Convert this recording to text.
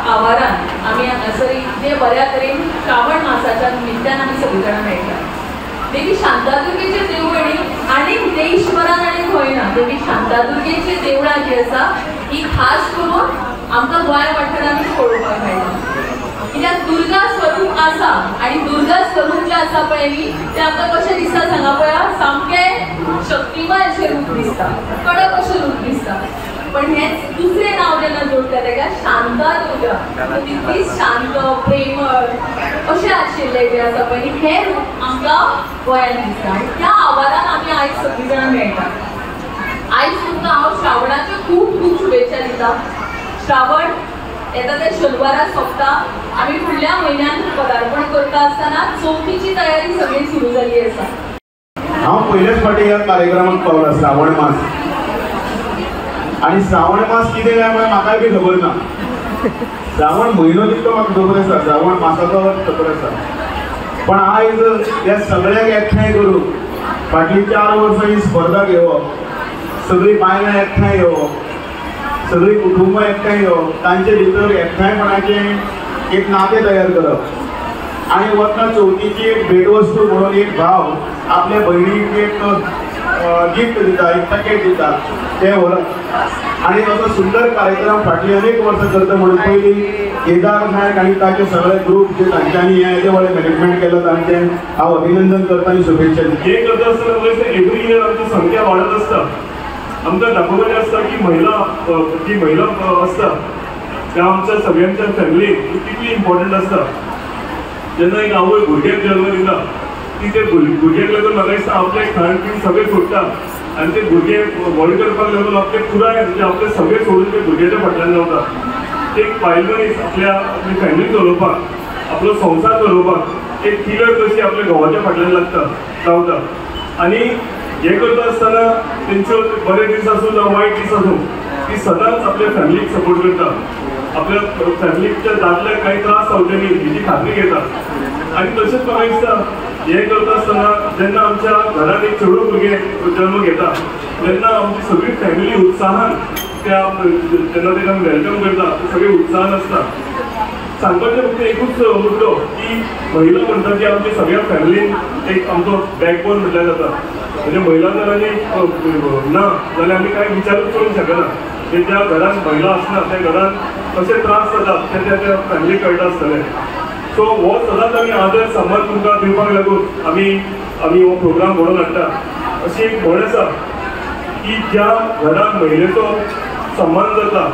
आवारान आमी हांगासर इतले बऱ्या तरेन श्रावण मासाच्या निमित्तान आमी सगळीं जाणां मेळटात. देवी शांतादुर्गेचें देवूळ आनी देशभरान आनी खंय ना, देवी शांतादुर्गेचीं देवळां जीं आसा ही खास करून आमकां गोंय वाठारांत पळोवपाक मेळटा. कित्याक दुर्गा स्वरूप आसा आनी दुर्गा स्वरूप जें आसा पळय न्ही तें आमकां कशें दिसता सांगा पळया, सामकें शक्तिमान अशें रूप दिसता, कडक अशें रूप दिसता. पण हेंच दुसरें नांव जेन्ना जोडटा तेका शांतादुर्गा, तितलीच शांत प्रेमळ अशें आशिल्लें जें आसा पळय न्ही हें रूप आमकां गोंयांत दिसता आनी त्या आवारान आमी आयज सगळीं जाणां मेळटा. आयज तुमकां हांव श्रावणाच्यो खूब खूब शुभेच्छा दिता. श्रावण येता ते शनिवारा सोंपता, आमी फुडल्या म्हयन्यान पदार्पण करता आसतना चवथीची तयारी सगळी सुरू जाल्ली आसा. हांव पयलेच फावटी ह्या कार्यक्रमाक पावला श्रावण मास, आनी श्रावण मास कितें काय म्हळ्यार म्हाकाय बी खबर ना. श्रावण म्हयनो तितलो म्हाका खबर आसा, श्रावण मासाचो खबर आसा, पण आयज ह्या सगळ्यांक एकठांय करून फाटलीं 4 वर्सां ही स्पर्धा घेवप, सगळीं बायलां एकठांय येवप, सगळीं कुटुंबां एकठांय येवप, तांचे भितर एकठांयपणाचें एक नातें तयार करप आनी वतना चवथीची एक भेटवस्तू म्हणून एक भाव आपल्या भयणीक एक गिफ्ट दिता, एक पॅकेट दिता, तें व्हरप आनी असो सुंदर कार्यक्रम फाटलीं अनेक वर्सां करता. म्हणून पयलीं केदार नायक आनी ताचे सगळे ग्रूप जे तांच्यांनी हें येदें व्हडलें मॅनेजमेंट केलां तांचें हांव अभिनंदन करता आनी शुभेच्छा दिता. हें करता आसतना एवरी इयर आमची संख्या वाडत आसता. आमकां दाखोवपाचें आसता की महिला जी महिला आसता त्या आमच्या सगळ्यांच्या फॅमिलीक कितली इम्पॉर्टंट आसता. जेन्ना एक आवय भुरग्याक जल्म दिता ती ते भुरग्याक लागून म्हाका दिसता आपलें खाण पीण सगळें सोडटा आनी ते भुरगे व्हड करपाक लागून आपले पुराय म्हणजे आपले सगळें सोडून ते भुरग्याच्या फाटल्यान रावता. एक बायल मनीस आपल्या आपली फॅमिली चलोवपाक, आपलो संवसार चलोवपाक एक पिलर कशी आपल्या घोवाच्या फाटल्यान लागता रावता. आनी हें करता आसतना तेंच्यो बरे दीस आसूं जावं वायट दीस आसूं ती सदांच आपल्या फॅमिलीक सपोर्ट करता, आपल्या फॅमिलीच्या दादल्याक कांय त्रास जावचे न्ही हेची खात्री घेता. आनी तशेंच म्हाका दिसता हें करता आसतना जेन्ना आमच्या घरांत एक चेडूं भुरगें जल्म घेता तेन्ना आमची सगळी फॅमिली उत्साहान त्या जेन्ना तेका आमी welcome करता सगळे उत्साहान आसता. सांगपाचें फक्त एकूच मुद्दो की महिला म्हणटा ती आमच्या सगळ्या फॅमिलीन एक आमचो बॅकबोन म्हटल्यार जाता. म्हणजे महिला जर आनी ना जाल्यार आमी कांय विचारूच करूंक शकना. म्हणजे ज्या घरान महिला आसना त्या घरान कशे त्रास जातात ते त्या फॅमिलीक कळटा आसतलें. सो हो सदांच आमी आदर सन्मान तुमकां दिवपाक लागून आमी आमी हो प्रोग्राम घडोवन हाडटा. अशी एक म्हण आसा की ज्या घरान महिलेचो सन्मान जाता